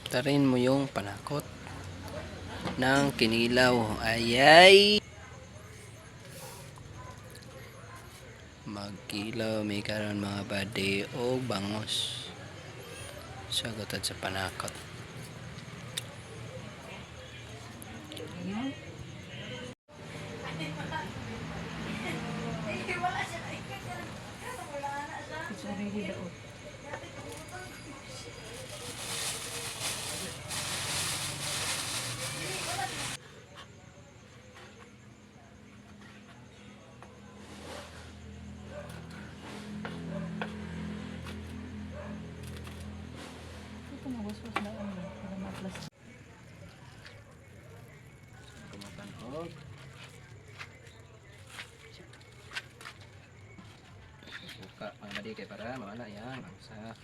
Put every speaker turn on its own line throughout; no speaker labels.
Tarin mo yung panakot ng kinilaw. Ayay! Magkilaw may karon, mga buddy, o bangos. Sagutan sa panakot.
It's already daot. Ito mabasbas na ano, para ma-plastic.
Kumatanhog. Buka mga buddy kay para mawala yang angsa.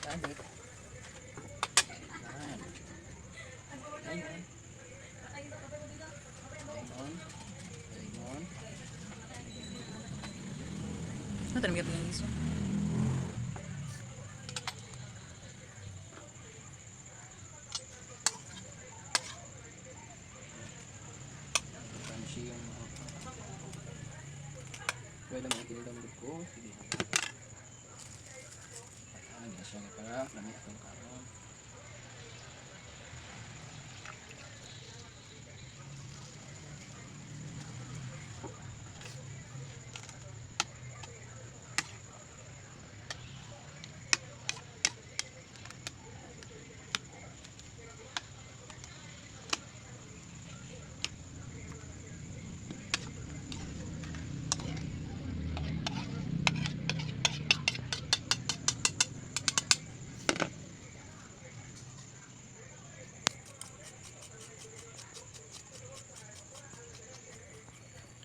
Yan. Ayun. Ayun. Ayun.
Ano tanong yung iso?
Crunchy yung mga. Pwede mo kinilaw mo ko. Sige. Ano siya para lami atong karon.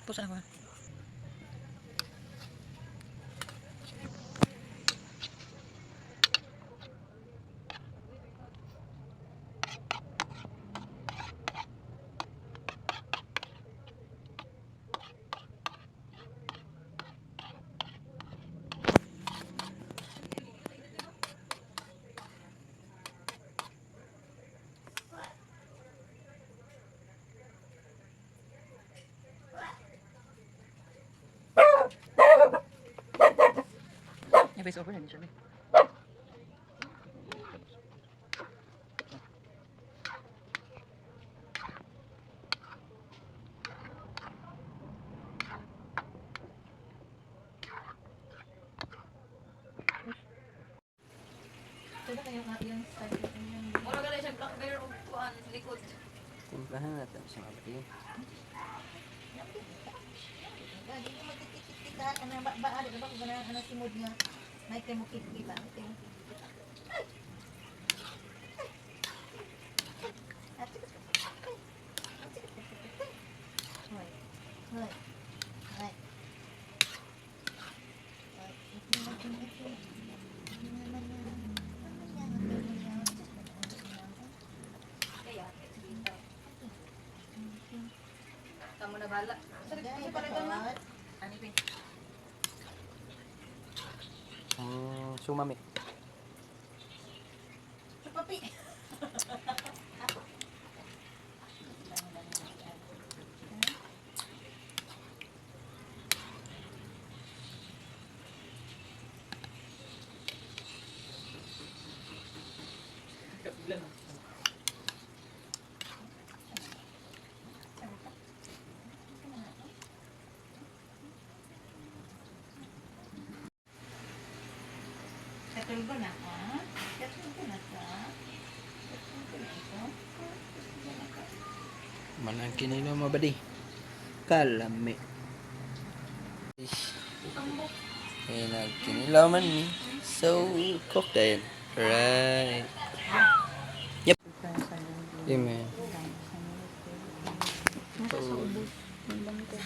Pusa na ko. Yung face over na siya.
Mura ka na siyang black bear o kuan likod.
Timplahan natin siya, mga buddy.
Gagi ko magkikik ka ana ba ba ba ba kung ana simod nga may kay mo kik ba kay mo kik. Hoy. Hoy. Hoy.
Kaya Kamu na bala. Sa sa na. Ani pin.
Sumami.
Papi. Katulgo na ka? Katulgo na ka? Katulgo na ito? Katulgo na ka?
Manang kinilaw, mga buddy. Kalami. Eh, nagkinilaw man ni. So, cook din. Right. Yep. Amen.
Nasa sa ubos. Ang bangko.